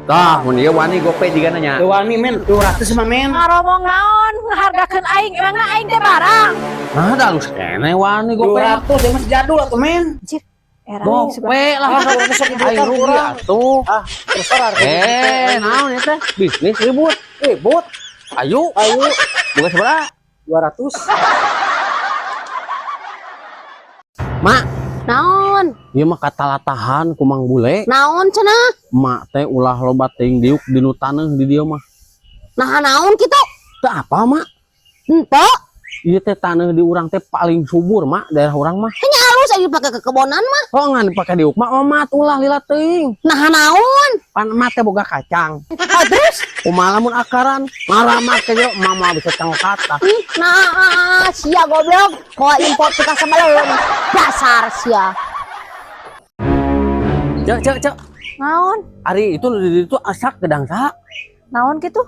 Tah, mun ieu wani gope jigana nya. Teu wani men, 200 mah men. Ngaromong naon ngahargakeun aing, emangna aing teh barang. Nah, da alus keneh wani gope. 200 ya masih jadul atuh men. Anjir. Era Gope lah. Ah, 200 sok Aing dijual rugi kurang. atuh. Ah, terus harga. Eh, naon ieu teh? Bisnis ribut. Ribut. Ayo, Ayo buka sabaraha? 200. Mak, Naon? ieu mah katalatahan ku Mang Bule. Naon cenah? Mak teh ulah loba teuing diuk dinu taneuh di dieu mah. Nah, naon kitu? Teu apa, Mak? Henteu. Ieu teh taneuh di urang teh paling subur, Mak, daerah urang mah. Hanya halus aja dipake ke kebonan mah. Oh, ngan dipake diuk mah omat ulah lila teuing. Nah, naon? Pan emak teh boga kacang. Ah, terus? Kumaha lamun akaran ngaramat ke yo mama bisa cangkat tah. Ih, nah, sia goblok. Koa impor ka sebelum. Dasar sia. Cek cek cek. Naon? Ari itu nu di ditu asak gedang saha? Naon kitu?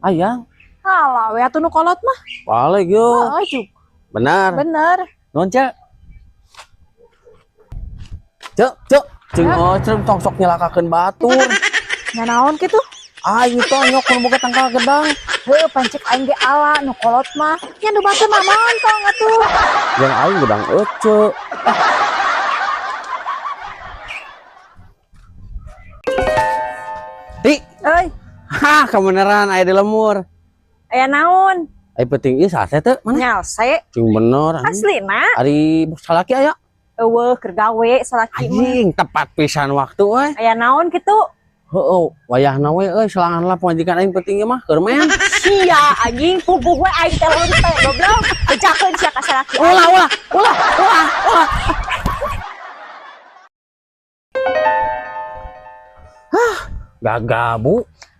Ayang. Alah, we atuh nu kolot mah. Balik yo. Heeh, cuk. Benar. Bener. Nuhun cek. Cek cek. Jeung ocrem tong sok nyelakakeun batur. Nya naon kitu? Ayo tonyok nu boga tangkal gedang. Heuh, pancek aing ge ala nu kolot mah. Nya nu batur mah montong atuh. Yang aing gedang ece. Ti, Euy, hah kebenaran aya di lemur. aya naon? Ai penting ieu sase teh mana? Nyalse Cing bener. Anjing. aslina. Ari salaki aya. Eueuh keur gawe salaki mah. Anjing tepat pisan waktu euy. Aya naon kitu? Heeh, wayahna we euy selangan lah pamajikan aing penting ieu mah keur men. Sia anjing puguh we aing teh lonte goblok. Bejakeun sia ka salaki. Ulah ulah ulah ulah ulah. Hah, gagal bu.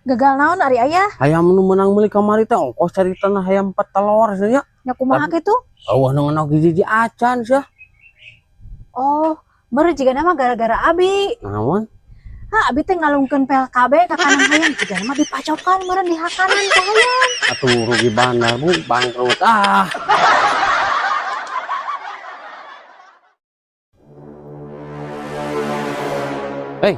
Gagal naon ari ayah? Hayam nu menang meuli kamari teh ongkos cari tanah hayam empat telur nya. Nya kumaha kitu? Eueuh nu ngeunah hiji acan sia. Oh, baru jiga nama gara-gara abi. Naon? Ha, abi teh ngalungkeun pel KB ka kanan hayam jiga nama dipacokan meureun dihakanan ku hayam. Atuh rugi bandar bu, bangkrut. Ah. Hei,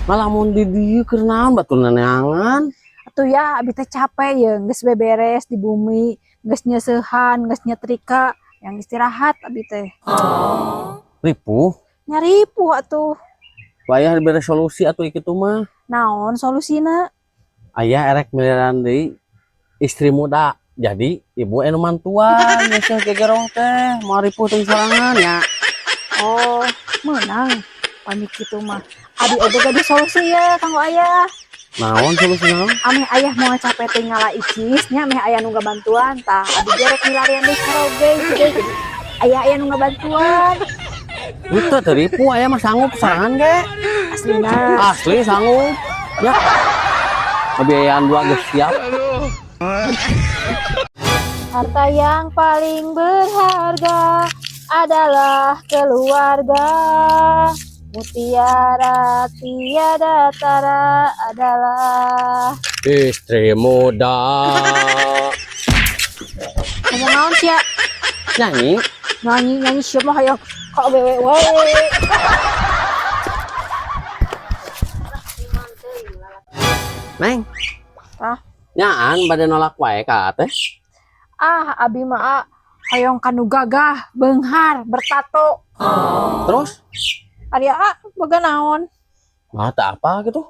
malah mun di dieu keur naon batur neneangan? Atuh ya, abi teh capek ya, geus beberes di bumi, geus nyeusehan, geus nyetrika, yang istirahat abi teh. Ripuh, Nyaripuh atuh. wayah dibere solusi atuh kitu mah. Naon solusina? Ayah erek miliaran deui istri muda. Jadi ibu anu mantuan geus gegerong teh, moal ripuh teh sorangan ya. Oh, menang. Panik kitu mah. Abi oge gaduh solusi ya kanggo ayah. Naon solusi naon? Ameh ayah mau capek teh ngala icis nya ameh ayah nu ngabantuan tah. Abi ge rek milarian deui karoge jadi ayah aya nu ngabantuan. Itu teu ripuh aya mah sanggup sorangan ge. Aslina. Asli sanggup. Ya. Kebiayaan dua geus siap. Harta yang paling berharga adalah keluarga. Mutiara tiada tara adalah Istri muda. Ngomong naon sia? Nyanyi. Nyanyi nyanyi siapa mah hayang ka awewe wae. Neng. Ah. Nyaan bade nolak wae ka teh. Ah, abi mah ah, hayang kanu gagah, beunghar, bertato. Terus? Ari ah, boga naon? Mah tak apa gitu.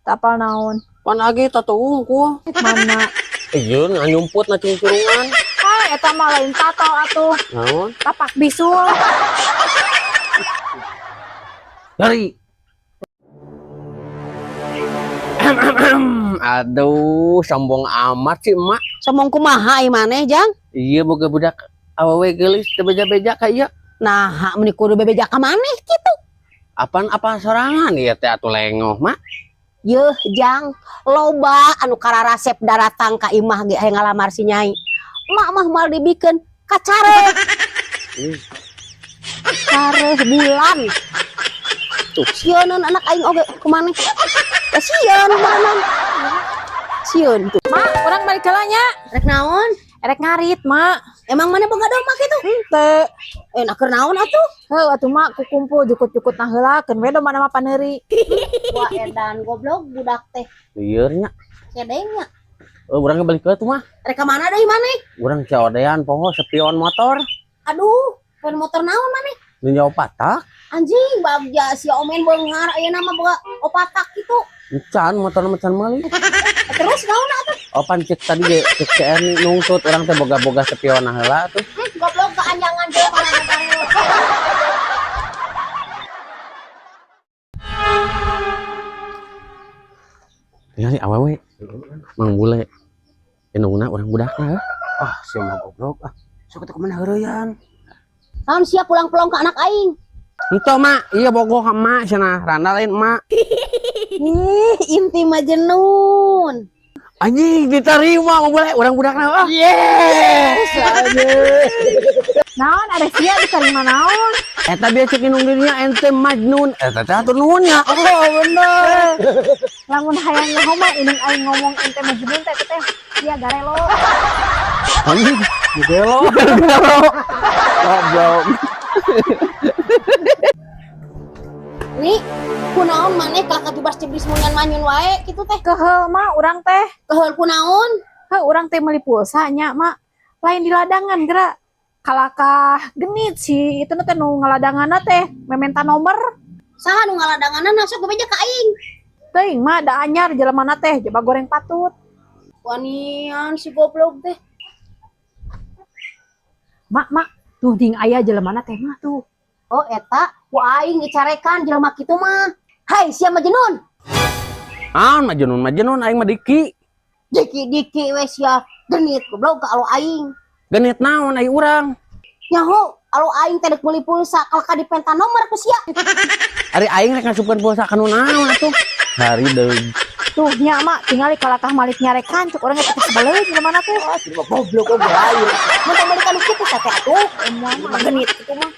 Tak apal naon. Pan agi tato unggul. Mana? Iya, nyumput na cungcurungan. Ah, eta mah lain tato atuh. Naon? Tapak bisul. Lari. Aduh, sombong amat sih emak. Sombong kumaha ieu maneh, Jang? Iya, boga budak awewe geulis teu beja-beja ka ieu. Nah, meni kudu bebeja ka maneh kitu. Apaan apa sorangan ieu teh atuh lengoh, Mak? Yeuh, Jang, loba anu kararasep daratang ka imah ge hayang ngalamar si Nyai. Emak mah moal dibikeun kacareuh. Careuh bulan. Tuh, sieuneun anak aing oge ku maneh. Ya sieun berenang. Sieun tuh. Mak, urang balik heula nya. Rek naon? Erek ngarit, Mak. Emang mana boga domba kitu? Henteu. Eh, nak keur naon atuh? Heuh atuh mak kukumpul jukut-jukut nah heula keun we domba nama paneuri. Wah, edan goblok budak teh. Lieur nya. Cedengnya. Eh, urang balik ke tuh mah. Rek ka mana deui maneh? Urang caodean poho spion motor. Aduh, pen motor naon maneh? Nu nyawa patak. Anjing, bagja si Omen beunghar ayeuna mah boga opatak kitu. Encan motor mah can meuli. Terus naon atuh? Oh pan cek tadi ge cek si Erni nungtut urang teh boga-boga spion heula tuh. Goblok keanjangan jelema mana bareng. Tinggal awewe. Mang bule. Indungna urang budakna heuh. Ah, sia mah goblok ah. Sok teh kumaha heureuyan. Naon sia pulang-pulang ke anak aing? Entah mak, iya bogoh ka emak cenah, randa lain emak. Ih, inti mah jenun. Anjing diterima mah boleh urang budakna ah. Yes, anjing. Naon ada sia diterima naon? Eta bieu cek indung dirinya ente Majnun. Eta teh atur nuhun nya. Oh, bener. Lamun hayang nyaho mah indung aing ngomong ente majnun teh teh sia garelo. Anjing Gelo. gelo. Goblok. Nih, kunaon maneh kalah kajubas ceblis munyan manyun wae kitu teh. Keheul mah urang teh. Keheul kunaon? Heuh urang teh meuli pulsa nya mak. Lain di ladangan geura. Kalakah genit si itu teh nu ngaladanganna teh mementa nomor. Saha nu ngaladanganna sok bebeja ka aing. Teuing mah da anyar jelemana teh jaba goreng patut. Wanian si goblok teh. Mak mak tuh ning aya jelemana teh mah tuh. Oh eta, ku aing dicarekan jelema kitu mah. Hai, sia Majnun. Naon Majnun Majnun aing mah Diki. Diki-diki we sia genit goblok ka alo aing. Genit naon aing urang. Nyaho, alo aing teh dek meuli pulsa kalau ka dipenta nomor ku sia. Ari aing rek ngasupkeun pulsa ka nu naon atuh. Hari deui. Tuh nya mak tingali kalakah malik nyarekan cuk urang teh sebeleun jelemana teh. Ah, mah goblok oge lain. Mun teh meuli ka nu kitu teh atuh. Moal Mah genit kitu mah.